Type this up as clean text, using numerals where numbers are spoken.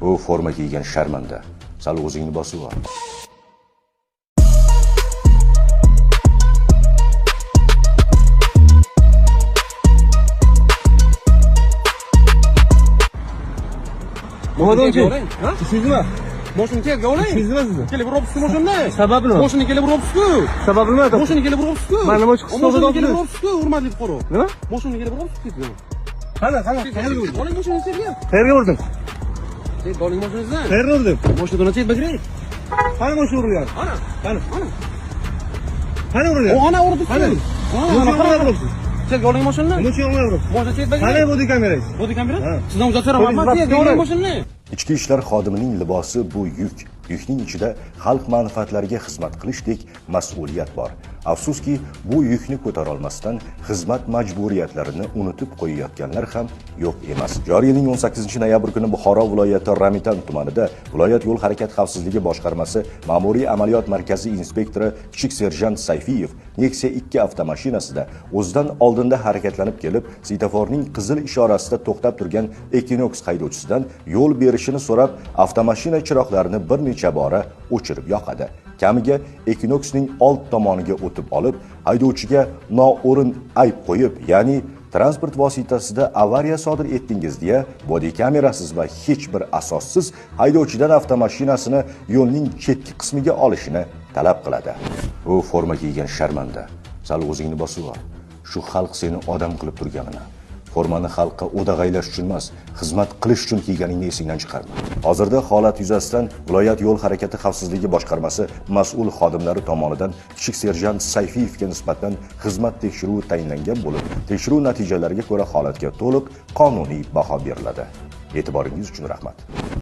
U forma kiygan sharmanda. Sal o'zingni bosib ol. Mo'donchi. Ha? Ishingiz nima? Moshina kelib oling. Ishingiz nima sizni? Kelib uribsiz moshinani. Sababi nima? Moshina kelib uribsiz-ku. Sababi nima? Moshina kelib uribsiz-ku. Man nima uchun qistog'da Moshina kelib topdingiz? uribsiz-ku, hurmatli fuqaro. Nima? Moshina kelib uribsiz siz. Qani, qani, qayerga urdim? Oling moshinani serga. Qayerga urdim? Sen oling moshinangizdan. Qayerga urdim? Moshinadan chet bakray. Qani mashina urilgan? Ana. Qani? Ana. Qani urilgan? O ana urdi. Qani? Ana, Nima ana. uchun uribsiz? Serga oling moshinani. Nima uchun uribsiz? Moshina chet Qani bakray. body kamerangiz? Body kamera? Ha. Sizdan uzat so'ramayapman. Polis Serga oling vaqti moshinani. Ichki ishlar xodimining libosi bu yuk. Yukning ichida xalq manfaatlariga xizmat qilishdek mas'uliyat bor. Afsuski, bu yukni ko'tara olmasdan xizmat majburiyatlarini unutib qo'yayotganlar ham yo'q emas. Joriy yilning 18 noyabr kuni Buxoro viloyati Ramitan tumanida viloyat yo'l harakati xavfsizligi boshqarmasi ma'muriy amaliyot markazi inspektori kichik serjant Sayfiyev Nexia 2 avtomashinasida o'zidan oldinda harakatlanib kelib, svetoforning qizil ishorasida to'xtab turgan Equinox haydovchisidan yo'l berishini so'rab, avtomashina chiroqlarini bir necha bora o'chirib yoqadi. Kamiga Equinoxning old tomoniga o'tib olib, haydovchiga noo'rin ayb qo'yib, ya'ni transport vositasida avariya sodir etdingiz deya body kamerasiz va hech bir asossiz haydovchidan avtomashinasini yo'lning chetki qismiga olishini talab qiladi. U forma kiygan sharmanda. Sal o'zingni bosib ol. Shu xalq seni odam qilib turganini. Formani xalqqa o'dag'aylash uchun emas, xizmat qilish uchun kiyganingni esingdan chiqarma. Hozirda holat yuzasidan viloyat yo'l harakati xavfsizligi boshqarmasi mas'ul xodimlari tomonidan kichik serjant Sayfiyevga nisbatan xizmat tekshiruvi tayinlangan bo'lib, tekshiruv natijalariga ko'ra holatga to'liq qonuniy baho beriladi. E'tiboringiz uchun rahmat.